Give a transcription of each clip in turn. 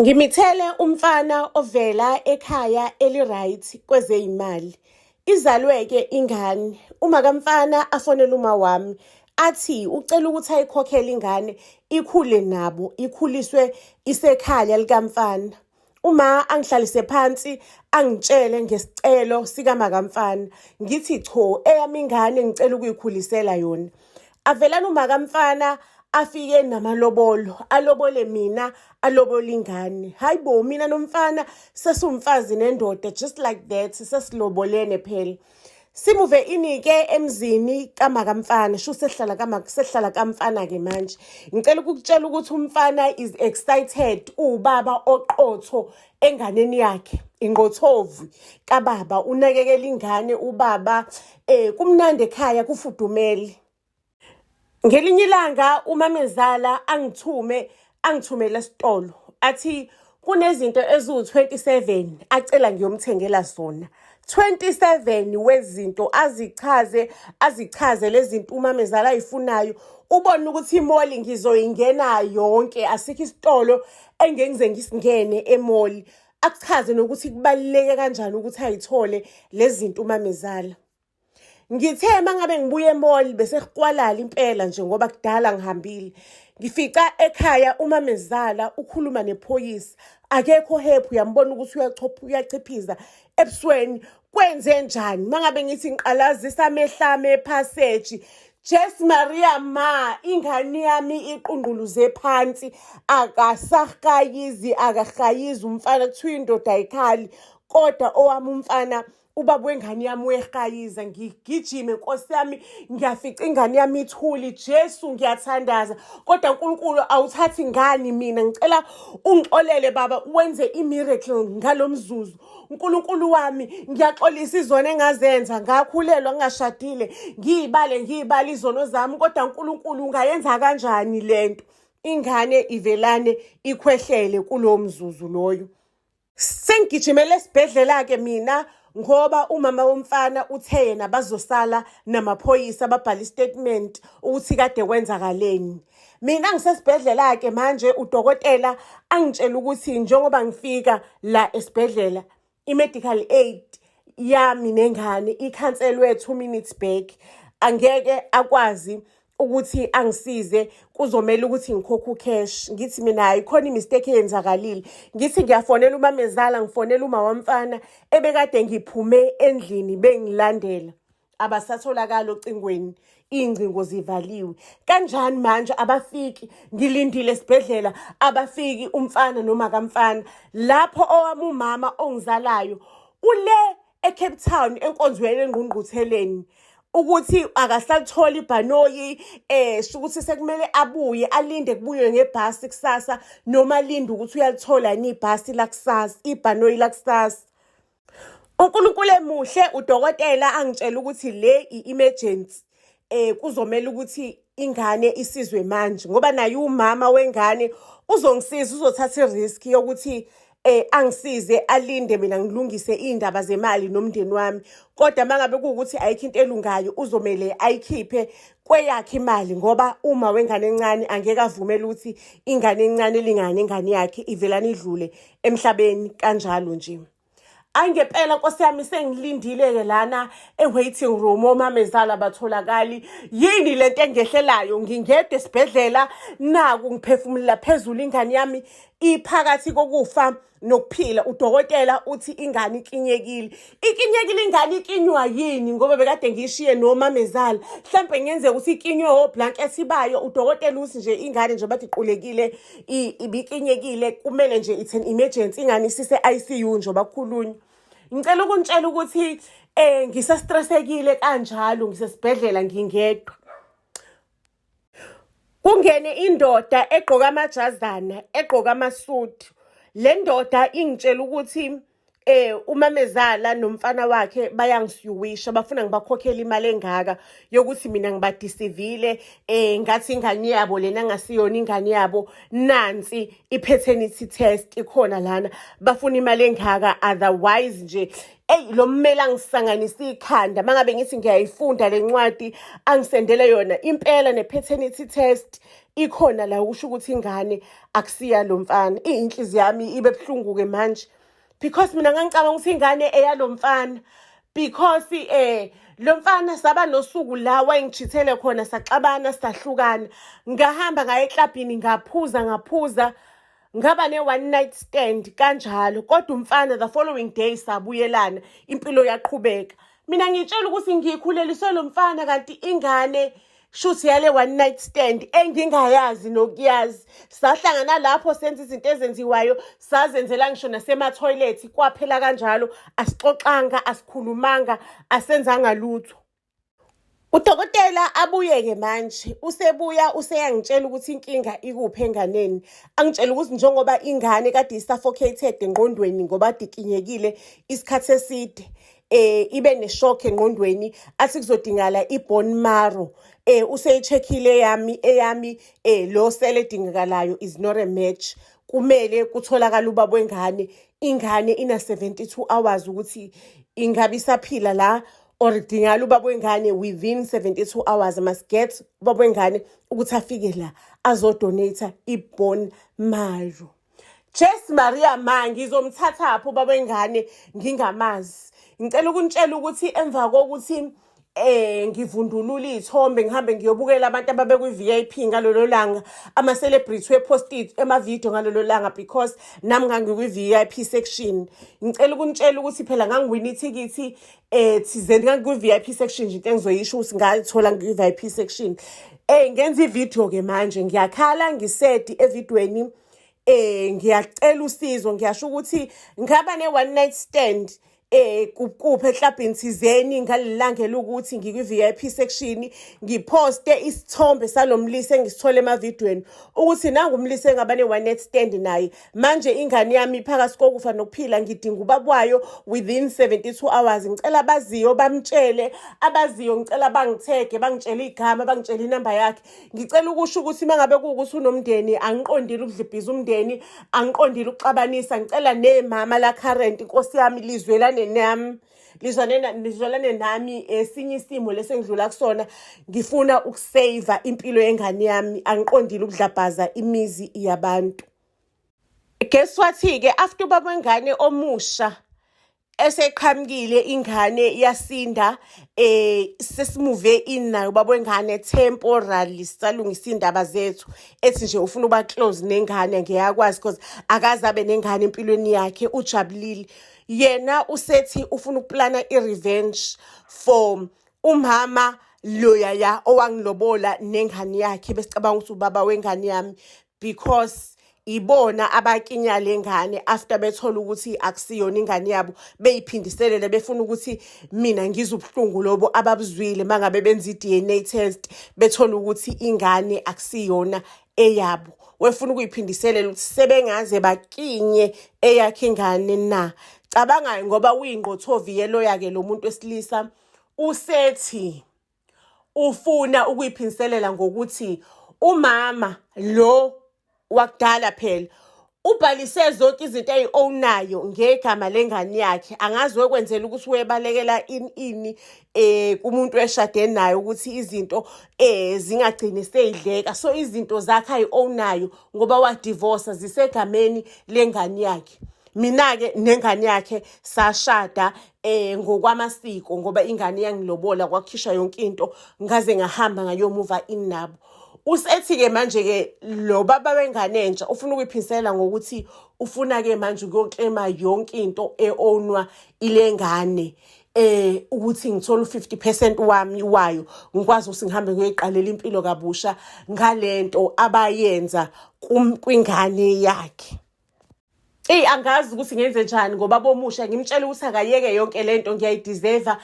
Ngimithele umfana ovela ekhaya eli-right kwezey'mali. Izalwe-ke ingane, umakamfana afonele uma wami athi ucela ukuthi ayikhokhele ingane ikhule nabo, ikhuliswe isekhaya likamfana. Uma angihlalise phansi angitshele ngesicelo sikamakamfana, ngithi cho eyami ingane ngicela ukuyikhulisela yona. Avelana umakamfana afike namalobolo, alobole mina, alobole ingane. Hayi bo, mina nomfana sesiwumfazi nendoda, just like that, sesilobolene phela. Simuve ini-ke emzini kamakamfana, sho sesihlala kama sesihlala kamfana-ke manje. Ngicela ukukutshela ukuthi umfana is excited, uwubaba oqotho enganeni yakhe, ingqothovu kababa, unakekela ingane ubaba, kumnandi ekhaya kufudumele. Ngelinye ilanga umamezala angithume angithumele esitolo athi kunezinto eziwu-27 acela ngiyomthengela zona. 27 wezinto azichaze azichaze lezi zinto umamezala ayifunayo ubone ukuthi imoli ngizoyingena yonke asikho isitolo engengize ngisingene emoli akuchaze nokuthi kubaluleke kanjani ukuthi ayithole lezi zinto umamezala. Ngithe uma ngabe ngibuya emall bese kuqwalala impela nje ngoba kudala ngihambile. Ngifica ekhaya umamezala ukhuluma nephoyisa. Akekho happy uyambona ukuthi uyachopha uyachiphiza ebusweni. Kwenze njani? Uma ngabe ngithi ngiqalazisa amehlo ami ephaseji Jess Maria ma ingane yami iqungquluze phansi akasahayizi akahayizi umfana kuthiwa indoda ayikhali kodwa owami umfana ubaba wengane yami uyahayiza ngigijime nkosi yami ngiyafica ingane yami ithuli Jesu ngiyathandaza kodwa uNkulunkulu awuthathi ngani mina ngicela ungixolele baba wenze i-miracle ngalomzuzu uNkulunkulu wami ngiyaxolisa izono engazenza ngakhulelwa ngingashadile ngiyibale ngiyibale izono zami kodwa uNkulunkulu ungayenza kanjani lento ingane ivelane ikhwehlele kulowo mzuzu loyo. Sengigijimele esibhedlela-ke mina ngoba umama womfana uthe yena bazosala namaphoyisa babhale istatement ukuthi kade kwenzakaleni. Mina ngisesibhedlela-ke manje udokotela angitshela ukuthi njengoba ngifika la esibhedlela i-medical aid yami nengane ikhanselwe 2 minutes back angeke akwazi ukuthi angisize kuzomela ukuthi ngikhokhe ucash. Ngithi mina hayi khona i-mistake eyenzakalile. Ngithi ngiyafonela umamezala ngifonela uma wamfana ebekade ngiphume endlini bengilandela abasatholakali ocingweni iy'ngcingo zivaliwe kanjani manje abafiki ngilindile esibhedlela abafiki umfana noma kamfana lapho owami umama ongizalayo ule eCape Town enkonzweni engqungqutheleni ukuthi akasalitholi ibhanoyi sho ukuthi sekumele abuye alinde kubuywe ngebhasi kusasa noma alinde ukuthi uyalithola yini ibhasi lakusasa ibhanoyi lakusasa. uNkulunkulu emuhle udokotela angitshela ukuthi le i-emergency kuzomela ukuthi ingane isizwe manje ngoba naye umama wengane uzongisiza uzothatha i-risk yokuthi angisize alinde mina ngilungise iy'ndaba zemali nomndeni wami kodwa uma ngabe kuwukuthi ayikho into elungayo uzomele ayikhiphe kweyakhe imali ngoba uma wengane encane angeke avumele ukuthi ingane encane elingana nengane yakhe ivelane idlule emhlabeni kanjalo nje. Ayi ngempela nkosi yami sengilindile-ke lana e-waiting room omamezala batholakali yini lento engehlelayo ngingedwa esibhedlela naku ngiphefumulela phezulu ingane yami iphakathi kokufa nokuphila udokotela uthi ingane ikinyekile ikinyekile ingane ikinywa yini ngoba bekade ngiyishiye nomamezala mhlampe ngenzeka ukuthi ikinywe oblanket bayo udokotela uthi nje ingane nje bathi iqulekile ibikinyekile kumele nje it's an emergency ingane isise-ICU njengoba kukhulunywa. Ngicela ukunitshela ukuthi ngisastressekile kanjalo ngisesibhedlela ngingedwa. Kungene indoda egqoka amajazana egqoka amasudu. Le ndoda ingitshela ukuthi Umamezala nomfana wakhe bayangisuwisha, bafuna ngibakhokhele imali engaka yokuthi mina ngibadeceivile, ngathi ingane yabo lena ngasiyona ingane yabo. Nansi i-paternity test ikhona lana, bafuna imali engaka. Otherwise nje, eyi, lo mmeli angisanganisa ikhanda. Uma ngabe ngithi ngiyayifunda le ncwadi angisendele yona, impela ne-paternity test ikhona la, ukusho ukuthi ingane akusiya lo mfana. Iy'nhliziyo yami ibe buhlungu-ke manje because mina ngangicabanga ukuthi ingane eyalo mfana, because lo mfana saba nosuku la wayengicheatele khona, saxabana, sahlukana, ngahamba ngaye eklabhini, ngaphuza, ngaphuza, ngaba ne-one night stand kanjalo. Kodwa umfana the following day sabuyelana, impilo yaqhubeka. Mina ngitshela ukuthi ngikhuleliswe lo mfana, kanti ingane shuthi yale one night stand engingayazi nokuyazi. Sahlangana lapho, senza izinto ezenziwayo, sazenzela ngisho nasemathoyilethi, kwaphela kanjalo. Asixoxanga, asikhulumanga, asenzanga lutho. Udokotela abuye-ke manje, usebuya useyangitshela ukuthi inkinga ikuphi enganeni. Angitshela ukuthi njengoba ingane kade i-suffocated engqondweni ngoba dikinyekile isikhathi eside, ibe ne-shock engqondweni, athi kuzodingala i-bone marrow. Useyi-check-ile eyami, eyami lo cell edingakalayo is not a match. Kumele kutholakale ubaba wengane. Ingane ina 72 hours ukuthi ingabe isaphila la or kudingakala ubaba wengane within 72 hours. Must get ubaba wengane ukuthi afike la azodonate i-bone marrow. Jess Maria, ma ngizomthathaphi ubaba wengane ngingamazi? Ngicela ukunitshela ukuthi emva kokuthi ngivundulula iy'thombe, ngihambe ngiyobukela abantu ababe kwi-VIP ngalolo langa, ama-celebrity wepost ema-video ngalolo langa, because nami ngangikwi-VIP section. Ngicela ukunitshela ukuthi phela ngangiwina ithikithi thizeni, ngangikwi-VIP section nje. Into engizoyisho ukuthi ngayithola ngikwi-VIP section. Ngenza ividiyo-ke manje, ngiyakhala, ngisedi evidweni, ngiyacela usizo, ngiyasho ukuthi ngaba ne-one night stand kuphi eklabhini thizeni ngalelanga ukuthi ngikwi-VIP section. Ngiphoste isithombe salomlisa engisithole emavidweni ukuthi nangu umlisa engaba ne-one night stand naye. Manje ingane yami phakathi kokufa nokuphila, ngidinga ubaba wayo within 72 hours. Ngicela abaziyo bamtshele, abaziyo ngicela bangithege, bangitshele igama, bangitshele inamba yakhe. Ngicela ukusho ukuthi uma ngabe kuwukuthi unomndeni, angiqondile ukudlibhiza umndeni, angiqondile ukuxabanisa. Ngicela nemama la current, inkosi yami, lizwelane nami, lizwelane nami esinye isimo lesengidlula kusona. Ngifuna ukusave impilo yengane yami, angiqondile ukudlabhaza imizi yabantu. Guess what-ke, after ubaba wengane omusha eseqhamukile, ingane yasinda. Sesimove in nayo ubaba wengane temporarily, sisalungisa indaba zethu. Ethi nje ufuna uba close nengane, ngiyakwazi because akaze abe nengane empilweni yakhe, ujabulile yena. Usethi ufuna ukuplana i-revenge for umama loyaya owangilobola nengane yakhe, besicabanga ukuthi ubaba wengane yami, because ibona abakinya le ngane after bethola ukuthi akusiyona ingane yabo, beyiphindiselele, befuna ukuthi mina ngizwe ubuhlungu lobo ababuzwile mangabe benza i-DNA test, bethola ukuthi ingane akusiyona eyabo. Wefuna ukuyiphindiselela ukuthi sebengaze bakinye eyakhe ingane na. Cabanga, ngoba uyingqothovi yeloya-ke lo muntu wesilisa, usethi ufuna ukuyiphindiselela ngokuthi umama lo wakudala phela ubhalise zonke izinto ayi-ownayo ngegama lengane yakhe. Angazi wekwenzela ukuthi webalekela ini ini kumuntu eshade naye, ukuthi izinto zingagcini seyidleka. So izinto zakhe ayi-ownayo ngoba wadivorsa zisegameni lengane yakhe. Mina-ke nengane yakhe sashada ngokwamasiko ngoba ingane yangilobola, kwakhishwa yonke into, ngaze ngahamba ngayomuva inabo. Usethi-ke manje-ke lo baba wengane entsha ufuna ukuyiphindiselela ngokuthi ufuna-ke manje ukuyoclaima yonke into e-ownwa ile ngane, ukuthi ngithole u-50% wami wayo, ngikwazi ukuthi ngihambe ngiyoyiqalela impilo kabusha ngalento abayenza kwingane yakhe. Eyi, angazi ukuthi ngenze njani ngoba bomusha. Ngimtshela ukuthi akayeke yonke lento, ngiyayideserva,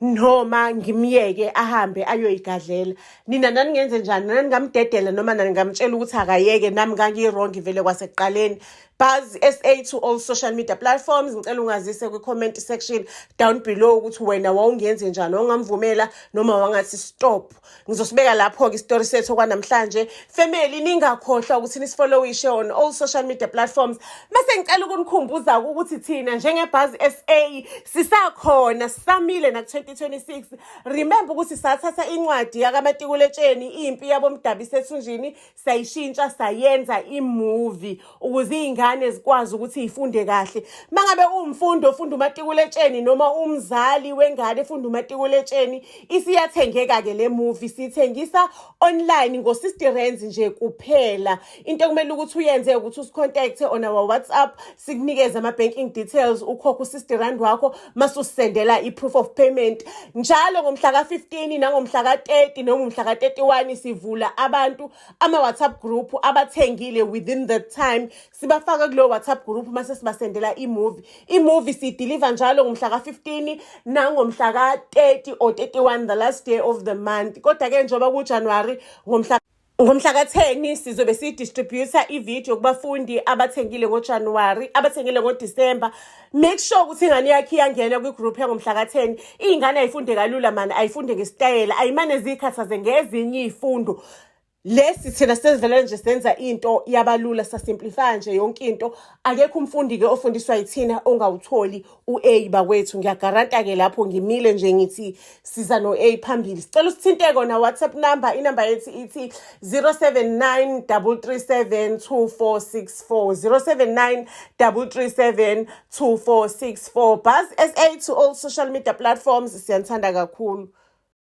noma ngimyeke ahambe ayoyigadlela. Nina nani ngenze njani? Nani ngamdedela noma nani ngamtshela ukuthi akayeke? Nami ngangiyi-wrong vele kwasekuqaleni. Buzz SA to all social media platforms. Ngicela ungazise kwi-comment section down below ukuthi wena wawungenze njani, wawungamvumela noma wangathi stop. Ngizosibeka lapho-ke isitori sethu kwanamhlanje. Family, ningakhohlwa ukuthi nisifollowishe on all social media platforms. Mase ngicela ukunikhumbuza ukuthi thina njenge-Buzz SA sisakhona, sisamile naku-2026. Remember ukuthi sathatha incwadi yakaMatikuletsheni, Impi Yabomdabu Isethunjini, sayishintsha sayenza imovie ukuze iy'ngane zikwazi ukuthi y'funde kahle. Uma ngabe uwumfundi ofunda umatikuletsheni noma umzali wengane efunda umatikuletsheni, isiyathengeka-ke le movie. Siyithengisa online ngo-R60 nje kuphela. Into ekumele ukuthi uyenze ukuthi usicontacte on our WhatsApp, sikunikeze ama-banking details, ukhokhe u-R60 wakho, mase usisendela i-proof of payment. Njalo ngomhla ka-15 nangomhla ka-30 noma umhla ka-31 sivula abantu ama-WhatsApp group abathengile within the time, sibafaka kulowo WhatsApp group, mase sibasendela imovie. Imovie siyideliver njalo ngomhla ka-15 nangomhla ka-30 or 31, the last day of the month. Kodwa-ke njengoba kuJanuwari, ngomhla ka-10 sizobe siyidistributha ividiyo kubafundi abathengile ngoJanuwari, abathengile ngoDisemba. Make sure ukuthi ingane yakho iyangena kwigroup yangomhla ka-10. Iy'ngane ayifunde kalula mani, ayifunde ngesitayela, ayimane ziyikhathaze ngezinye iy'fundo. Lesi thina sesivele nje senza into yabalula, sasimplifya nje yonke into. Akekho umfundi-ke ofundiswa yithina ongawutholi u-A bakwethu, ngiyagaranta-ke lapho, ngimile nje ngithi siza no-A phambili. Sicela usithinte kona WhatsApp number, inamba yethu ithi 079 337 2464, 079 337 2464. Buzz SA to all social media platforms. Siyanithanda kakhulu.